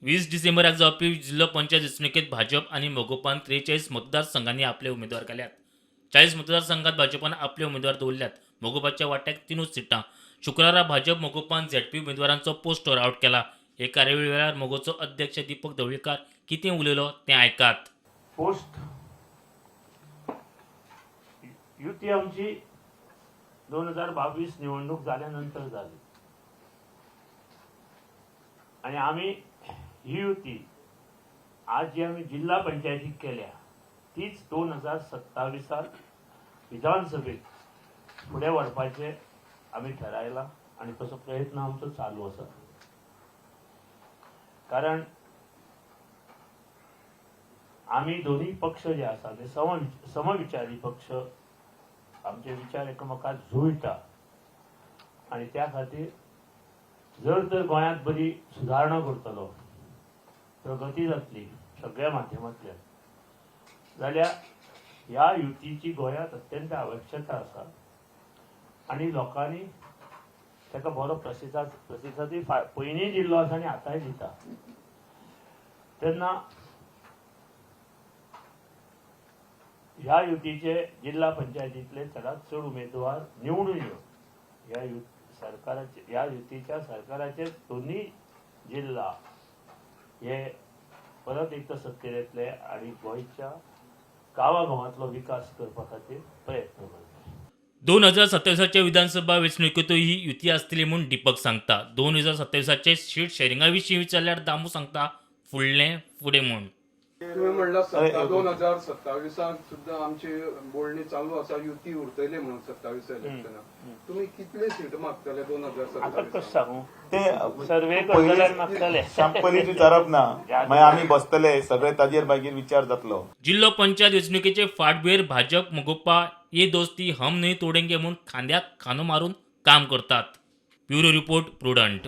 20 डिसेंबराक जावपी जिल्लो पंचायत वेंचणुकेंत भाजप आनी मगोपान 43 मतदारसंघांनी आपले उमेदवार घाल्यात. 40 मतदारसंघात भाजपान आपले उमेदवार दवरल्यात. मगोपाच्या वाट्याक 3 सिटां. शुक्रारा भाजप मगोपान झेडपी उमेदवारांचो पोस्टर आवट केला. हे कार्यावळी वेळार मगोचो अध्यक्ष दीपक ढवळीकार कितें उलयलो तें आयकात. पोस्ट युती आमची 2022 निवडणूक जाल्यानंतर झाली आणि आम्ही ही युती आज जी आम्ही जिल्हा पंचायतीत केल्या तीच 2027 विधानसभेत फुडें व्हरपाचें आमी थारायलां आनी तसो प्रयत्न आमचो चालू आसा. कारण आमी दोन्ही पक्ष जे आसा ते समविचारी पक्ष, आमचे विचार एकामेकाक जुळटा आनी त्या खातीर जर तर गोंयांत बरी सुदारणा करतलो, प्रगती जातली सगळ्या माध्यमांतल्यान, जाल्यार ह्या युतीची गोंयांत अत्यंत आवश्यकता आसा आनी लोकांनी ताका बरो प्रतिसादूय पयलींय दिल्लो आसा आनी आतांय दिता. तेन्ना ह्या युतीचे जिल्हा पंचायतींतले चडांत चड उमेदवार निवडून येवन ह्या सरकाराचे, ह्या युतीच्या सरकाराचे दोन्ही जिल्हा हे परत एकदां सत्तेर येतले आनी गोंयच्या गांवागांवांतलो विकास करपा खातीर प्रयत्न करतले. 2027 विधानसभा वेंचणुकेंतूय ही युती आसतली म्हूण दीपक सांगता. 2027 सीट शेअरिंगा विशीं विचारल्यार दामू सांगता, फुडलें फुडें म्हूण. तुम्ही म्हणला 2027 सुद्धा आमची बोलणी चालू आसा, युती उरतली म्हणून 27 इलेक्शनाक. तुम्ही कितले सीट मागतले दोन हजार आतां कशें सत्तावीस सांगू? ते सर्वे करतले आनी मागतले. पयलींच विचारप ना, मागीर आमी बसतले सगळे, ताजेर मागीर विचार जातलो. जिल्लो पंचायत वेंचणुकेचे फाटभुंयेर भाजप मगोपा ये दोस्ती हम नहीं तोडेंगे म्हूण खांद्याक खांदो मारून काम करतात. Bureau report, Prudent.